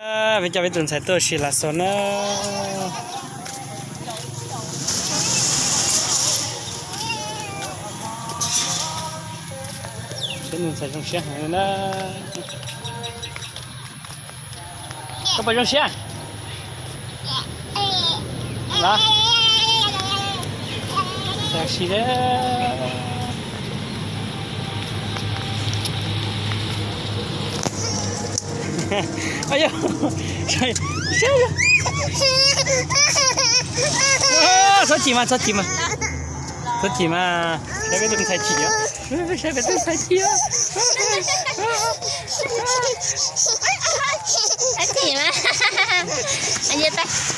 Peb coj peb tus ntxhais tuaj ua si Lav Xaus na. Peb tus ntxhais zoo siab heev na. Koj puas zoo siab? Los, ntxhais ua si na. Txhob chim mas, txhob chim mas, txhob chim mas, saib peb tus ntxhais chim os, saib peb tus ntxhais chim os.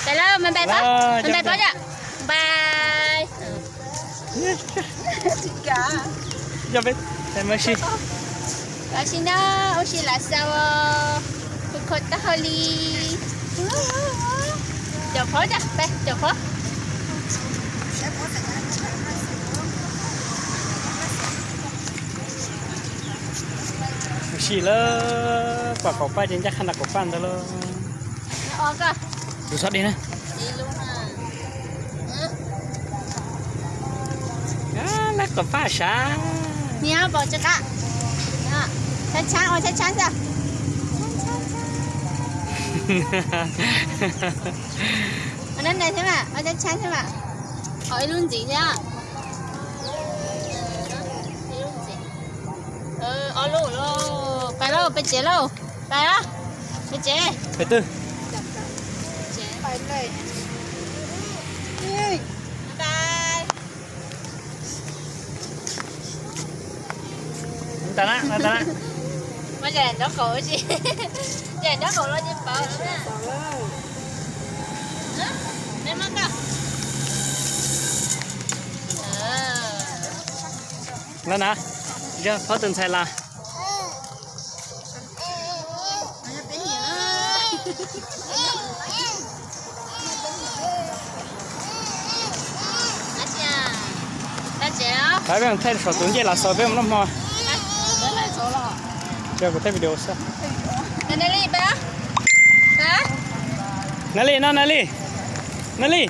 Pais lauj, pais pob, pais pob, pais. Ua si na, ua si Lav Xaus, khov kho taub hau li. Caum qhov, caum qhov. Ua si lawm, pom qaum paj ces ncaj qha nram qaum paj ntag lauj. Tus txhob deb na. Lawv qaum paj sav. Tshab tshab, ua tshab tshab xwb. Ua nab nais thiab mas, ua tshab tshab thiab mas. Qhov ib lub ntxiv thiab. Ob lub lauj, pais lauj, peb tsev lauj, pais lauj, peb tsev. Pais twg? Ntag na, ntag na. Mas nrov qaum, nrov qaum los ces pauv. Los na, yog phob tus ntxhais los. Peb mus thaij saum tus ncej Lav Xaus peb mus noj hmo. Kuv thaij video xwb. Nali no, Nali. Nali.